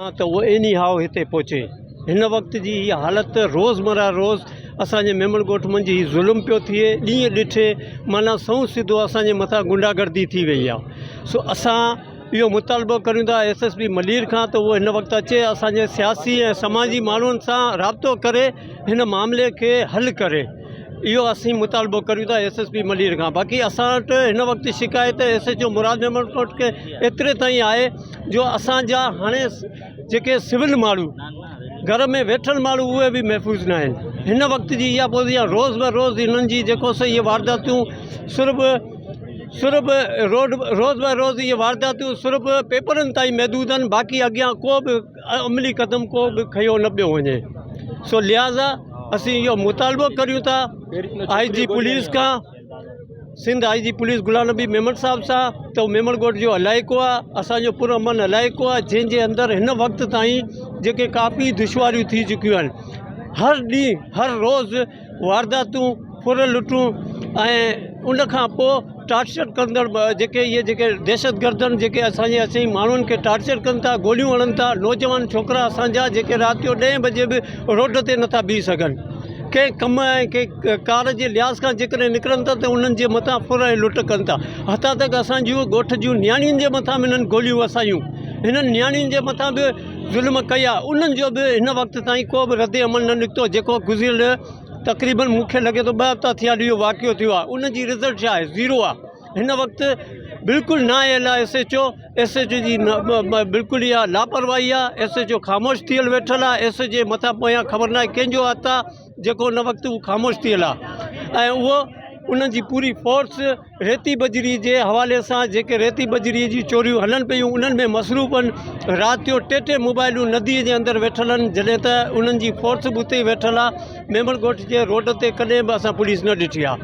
ته اهو any high هتي پهچي. هن وقت جي هي حالت روزمره روز اسان جي ميمڻ ڳوٺ منجهه هي ظلم پيو ٿئي ڏينهن ڏٺي معنيٰ سنئون سڌو اسان جي مٿان غنڊا گردي ٿي وئي آهي سو اسان اهو مطالبو ڪريون ٿا ايس ايس پي ملير کان ته اهو هن وقت اچي اسان جي سياسي ۽ سماجي ماڻهن سان رابطو ڪري هن معاملي کي حل ڪري اهو اسين مطالبو ڪريون ٿا ايس ايس پي ملير کان باقي اسان وٽ هن وقت شڪايت ايس ايچ او مراد ميمڻ ڪوٽ کي ايتري تائين آهي جو اسان جا هاڻي جيڪي سول ماڻهو گهر ۾ ويٺل ماڻهو اهي به محفوظ نه آهن هن وقت جي اها پوزيشن روز به روز هنن جي جيڪو سو اهي وارداتيون صرف صرف روڊ روز به روز اهي وارداتيون صرف پيپرن تائين محدود آهن باقي اڳيان ڪو به عملي قدم ڪو به کنيو نه پيو وڃي سو لهٰذا اسين اهو مطالبو ڪريون ٿا آء جي پوليس کان Sindh I G police Ghulam Nabi Memon صاحب سان ته ميمڻ ڳوٺ جو علائقو آهي اسانجو پر امن علائقو آهي جنهن جي اندر هن وقت تائين جيڪي ڪافي دشواريون ٿي چڪيون آهن هر ڏينهن هر روز وارداتون ڦر لٽون ۽ ان کان پوءِ ٽارچر ڪندڙ جيڪي اهي جيڪي دهشتگردن جيڪي اسانجي اسين ماڻهن کي ٽارچر ڪن ٿا گوليون هڻن ٿا نوجوان ڇوڪرا اسانجا جيڪي رات جو ڏهين بجي به روڊ تي نٿا بيهي سگهن ڪنهن ڪم ۽ ڪنهن ڪار جي لحاظ کان جيڪڏهن نڪرن ٿا ته انهن جي مٿان ڦر ۽ لٽ ڪن ٿا حتيٰ تڪ اسان جون ڳوٺ جون نياڻين جي مٿان به انهن گوليون وسايون هنن نياڻين جي مٿان به ظلم ڪيا انهن جو به هن وقت تائين ڪو به رد عمل نه نڪتو جيڪو گذريل تقريبن مون کي لڳي ٿو ٻه هفتا ٿيا آهن اهو واقعو ٿيو آهي ان جي رزلٽ ڇا آهي زيرو آهي هن وقت بلڪل نه آيل آهي S H O S H O جي بلڪل اها لاپرواهي آهي ايس ايچ او خاموش ٿيل ويٺل آهي ايس ايچ جي مٿان پويان خبر ناهي ڪنهن جو هٿ آهي جيڪو ان وقت هو خاموش ٿيل آهي ۽ اهو انهن جي پوري فورس ريتي بجري جي حوالي سان جيڪي ريتي بجري جي چوريون هلن پيون انهن ۾ مصروف آهن رات جو ٽي ٽي موبائلون ندي جي اندر ويٺل آهن جڏهن ته انهن جي فورس به اتي ئي ويٺل آهي ميمڻ ڳوٺ جي روڊ تي ڪڏهن به اسان پوليس نه ڏٺي آهي.